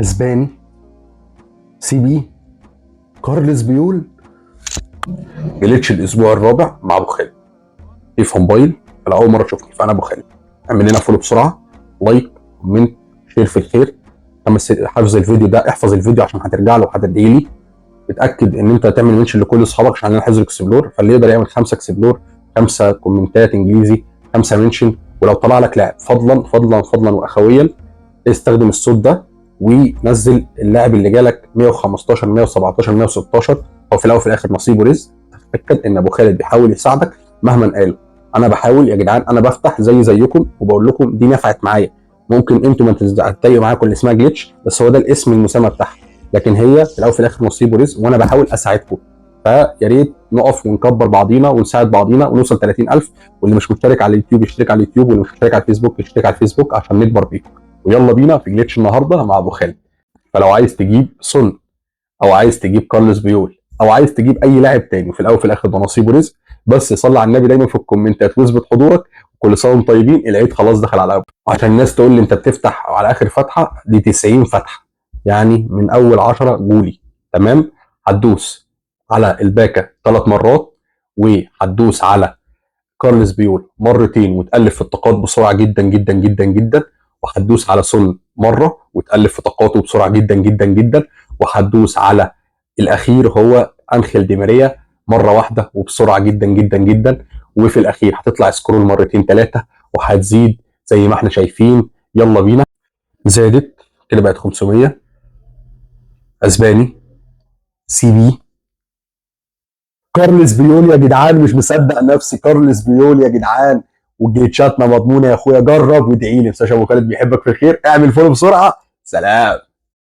اسباني، CB، كارلس بيول. glitch الاسبوع الرابع مع ابو خالد. في موبايل لو اول مرة تشوفني فانا ابو خالد. اعمل لنا follow بسرعه، like، comment، share في الخير. حفظ الفيديو ده، احفظ الفيديو عشان هترجع له وهتدعي لي. اتاكد ان انت تعمل mention لكل اصحابك عشان عندنا حظر explore، فاللي يقدر يعمل 5 explore، 5 كومنتات انجليزي، 5 mention. ولو طلع لك لاعب فضلا فضلا فضلا واخويا استخدم الصوت ده ونزل اللاعب اللي جالك 115، 117، 116. هو في الاول وفي الاخر نصيبه رزق. تاكد ان ابو خالد بيحاول يساعدك مهما قالوا. انا بحاول يا جدعان، انا بفتح زي زيكم وبقول لكم دي نفعت معايا. ممكن انتوا ما تتضايقوا معاكم اللي اسمها glitch، بس هو ده الاسم المسمى بتاعها، لكن هي في الاول وفي الاخر نصيب ورزق، وانا بحاول اساعدكم. فيا ريت نقف ونكبر بعضينا ونساعد بعضينا ونوصل 30,000. واللي مش مشترك على اليوتيوب يشترك على اليوتيوب، واللي مش مشترك على الفيسبوك يشترك على الفيسبوك عشان نكبر بيكم. ويلا بينا في glitch النهارده مع ابو خالد. فلو عايز تجيب سون او عايز تجيب كارلوس بيول او عايز تجيب اي لاعب تاني، وفي الاول وفي الاخر ده نصيب ورزق. بس صلي على النبي دايما في الكومنتات واثبت حضورك. كل سنة وانتم طيبين، العيد خلاص دخل على أبوه. عشان الناس تقول لي انت بتفتح على اخر فتحه، دي 90 فتحه، يعني من اول 10 جولي. تمام، هتدوس على الباكا 3 مرات، وهتدوس على كارلس بيول مرتين وتقلب في الطاقات بسرعة جدا جدا جدا جدا، وهتدوس على سون مرة وتقلب في طاقاته بسرعة جدا جدا جدا، وهتدوس على الاخير هو انخيل دي ماريا مرة واحدة وبسرعة جدا جدا جدا. وفي الاخير هتطلع scroll مرتين ثلاثة وهتزيد زي ما احنا شايفين. يلا بينا، زادت كده بقت 500. اسباني، CB، كارلس بيول. يا جدعان مش مصدق نفسي، كارلس بيول يا جدعان. وجليتشاتنا مضمونه يا اخويا، جرب وادعي لي. ابو خالد بيحبك في الخير. اعمل follow بسرعه. سلام.